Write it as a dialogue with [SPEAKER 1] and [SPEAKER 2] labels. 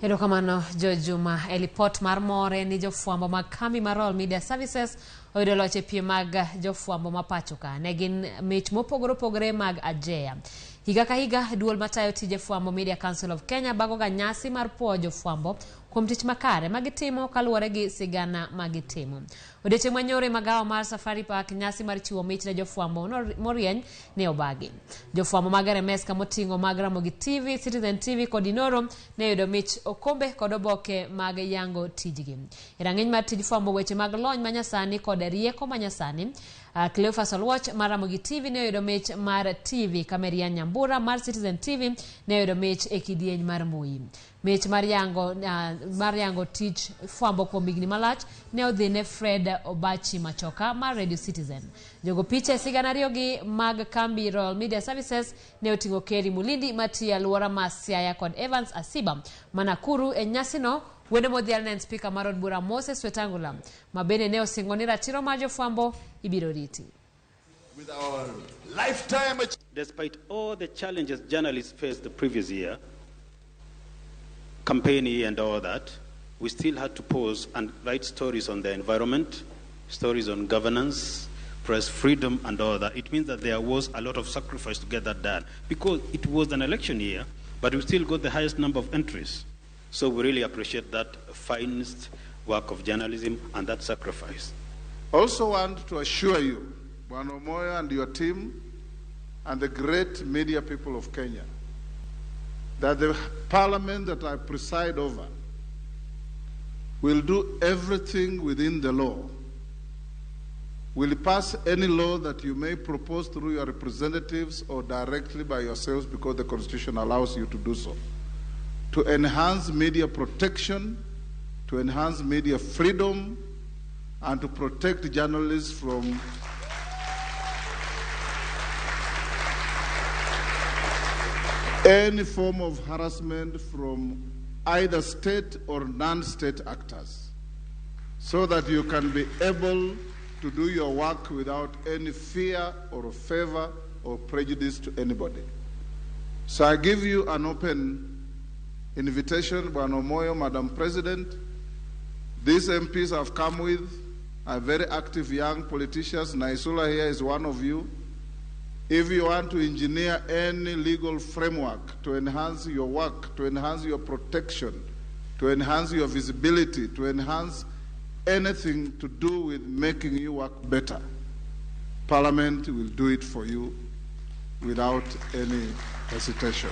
[SPEAKER 1] Erokamano George Juma. E lipot mar more ni jofwambo mag kambi mar Royal Media Services oyudo loch e piem mag jofwambo ma pacho ka. Ne gin mich mopogore opogore mag Ajeya. Higa ka higa, duol matayo tije fwambo Media Council of Kenya bagoga nyasi mar puoyo jofwambo kuom tich makare ma gitimo kaluwore gi sigana ma gitimo. Odiechieng' manyoro e magawa mar Safari Park, nyasi mar chiwo mich ne jofwambo morieny ne obagi. Jofwambo mag RMS kamoting'o mag Ramogi TV, Citizen TV kod Inoro ne oyudo mich okombe kod oboke mag yango tijgi. E rang'iny mar tij fwambo weche mag lony manyasani kod rieko manyasani, Cleophas Oluoch mar Ramogi TV ne oyudo mich mar TV ka Marian Nyambura mar Citizen TV ne oyudo mich e kidieny mar mbui. Mich mar yango, mar yango tich fwambo kuom higni malach ne odhi ne Fred Obachi Machoka mar Radio Citizen. Jogo picha e sigana ariyogi mag kambi Royal Media Services ne oting'o Kerry Mulindi matiyo e alwora ma Siaya kod Evans Asiba ma Nakuru. E nyasino, wendo modhial ne en spika mar od bura Moses Wetangula ma bende ne osingo ni ratiro mar jofwambo ibiro riti.
[SPEAKER 2] With our lifetime.
[SPEAKER 3] Despite all the challenges journalists faced the previous year, campaign year and all that, we still had to pause and write stories on the environment, stories on governance, press freedom and all that. It means that there was a lot of sacrifice to get that done because it was an election year, but we still got the highest number of entries. So we really appreciate that finest work of journalism and that sacrifice.
[SPEAKER 4] Also want to assure you, Bwana Omoyo and your team, and the great media people of Kenya, that the parliament that I preside over will do everything within the law, will pass any law that you may propose through your representatives or directly by yourselves, because the Constitution allows you to do so, to enhance media protection, to enhance media freedom, and to protect journalists from any form of harassment from either state or non-state actors, so that you can be able to do your work without any fear or favor or prejudice to anybody. So I give you an open invitation, Bwana Omoyo, Madam President. These MPs I've come with are very active young politicians. Naisula here is one of you. If you want to engineer any legal framework to enhance your work, to enhance your protection, to enhance your visibility, to enhance anything to do with making you work better, Parliament will do it for you without any hesitation.